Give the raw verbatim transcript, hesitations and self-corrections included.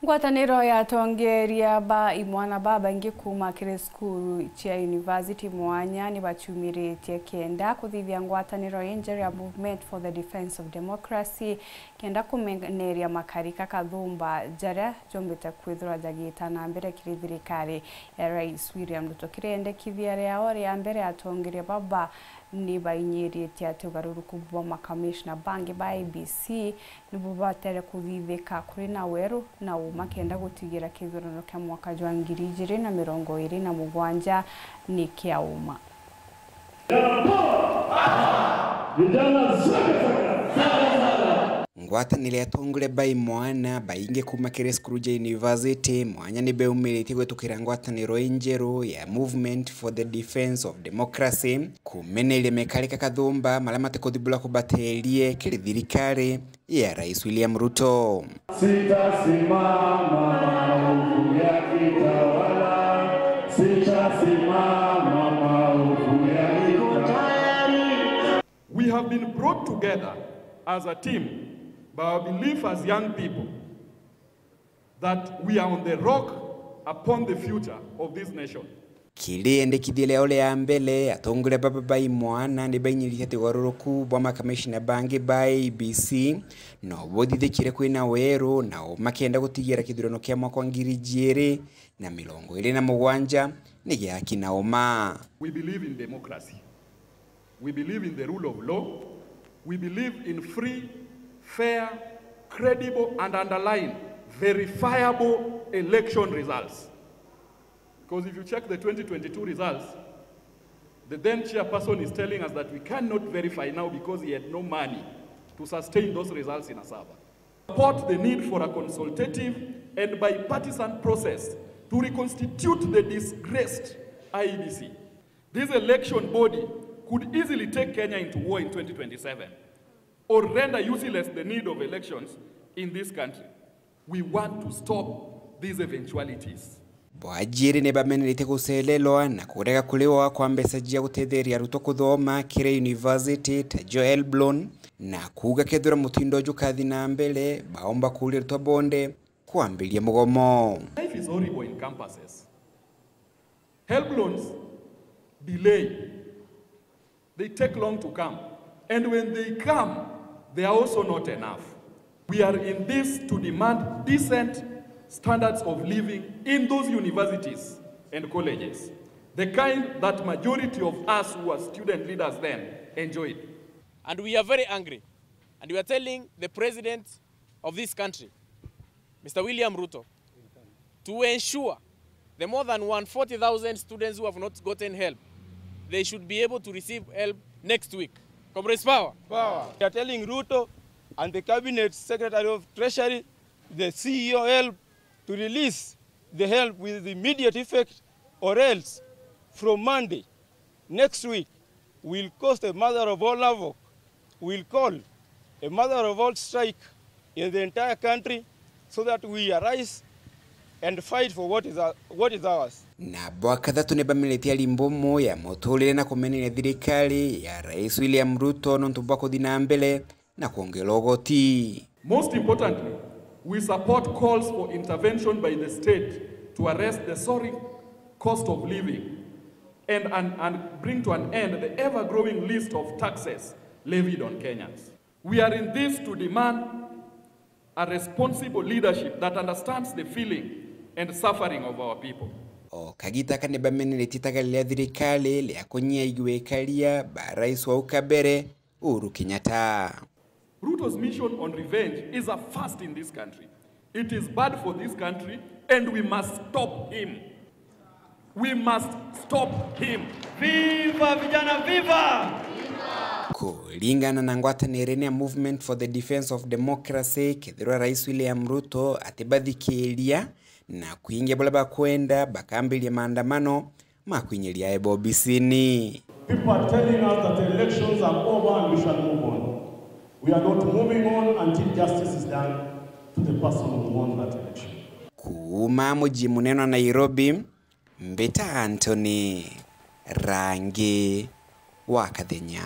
Ngwataniro ya atongeria ba imwana babaingi kuuma kiri cukuru cia university mwanya ni bachumiritie kenda kuthithia ngwataniro injeru ya Movement for the Defence of Democracy, kenda kumeneria makarika kathumba jaria jombite kwithirwa jagita na mbere kiri thirikari ya Rais William Ruto. Kiri endekithia riao ria mbere, atongeria baba ni bainyiritie ati ugaruruku bwa makamishna bangi ba I E B C nibubatere kuthithika kuri na weru na uma, kenda gutigira kithurano kia mwaka jwa ngiri ijiri na mirongo iri na mugwanja ni kia uma. Vijana zanga zanga. Ngwataniro ya atongoria ba imwana baingi kuuma kiri cukuru cia university mwanya ni beumiritie gwitukira ngwataniro injeru ya Movement for the Defence of Democracy, kumeneria mekarika kathumba maria matikuthibula kubaterie kiri thirikari ya Rais William Ruto. Sitasimama maovu yakitawala, sitasimama maovu yakitawala. We have been brought together as a team by our belief as young people that we are on the rock upon the future of this nation. Kiri endekithia riao ria mbere, atongoria baba ba imwana ni bainyiritie ati ugaruruku bwa makamishna bangi ba I E B C no buthithikire kwina weru na uma, kenda gutigira kithurano kia mwaka wa ngiri ijiri na mirongo iri na mugwanja ni giakina uma. We believe in democracy. We believe in the rule of law. We believe in free, fair, credible, and underline verifiable election results. Because if you check the twenty twenty-two results, the then chairperson is telling us that we cannot verify now because he had no money to sustain those results in a server. Support the need for a consultative and bipartisan process to reconstitute the disgraced I E B C. This election body could easily take Kenya into war in twenty twenty-seven or render useless the need of elections in this country. We want to stop these eventualities. Bwajiri ni bamenerete gucererwa na kurega kuriwa kwa mbeca cia gutetheria arutwo kuthoma kiri university ta jo HELB loan, na kuuga kethira mutindo uju ukathi na mbere, baomba kuuria arutwo bonde kwambiria mugomo. Life is horrible in campuses. HELB loans delay. They take long to come. And when they come, they are also not enough. We are in this to demand decent standards of living in those universities and colleges, the kind that majority of us who were student leaders then enjoyed. And we are very angry. And we are telling the president of this country, Mister William Ruto, to ensure the more than one forty thousand students who have not gotten HELB, they should be able to receive HELB next week. Comrades, power! Power! We are telling Ruto and the Cabinet Secretary of Treasury, the C E O HELB, to release the HELB with immediate effect, or else from Monday next week, will cause a mother of all havoc. Will call a mother of all strike in the entire country so that we arise and fight for what is our, what is ours. Na bwa kathatu ni bameneretie ari mbumu ya muturire na kumeneria thirikari ya Rais William Ruto nontu bwa kuthi na mbere na kwongera ugoti. Most importantly, we support calls for intervention by the state to arrest the soaring cost of living and, and, and bring to an end the ever-growing list of taxes levied on Kenyans. We are in this to demand a responsible leadership that understands the feeling and suffering of our people. O kagita aka ni bameneretie itagaria ria thirikari ria kunyia igwikaria ba rais wa ukabere Uhuru Kenyatta. Ruto's mission on revenge is a first in this country. It is bad for this country and we must stop him. We must stop him. Viva vijana, viva! Kuringana na ngwataniro ya Movement for the Defence of Democracy, kethirwa Rais William Ruto atibathikiria na kwingia buria bakwenda, bakambiria maandamano ma kwinyiria ebo obisini. People are telling us that elections are over and we shall move on. We are not moving on until justice is done to the person who won that election. Kuuma mucii munene wa Nairobi, mbita Anthony Rangi wa Kathenya.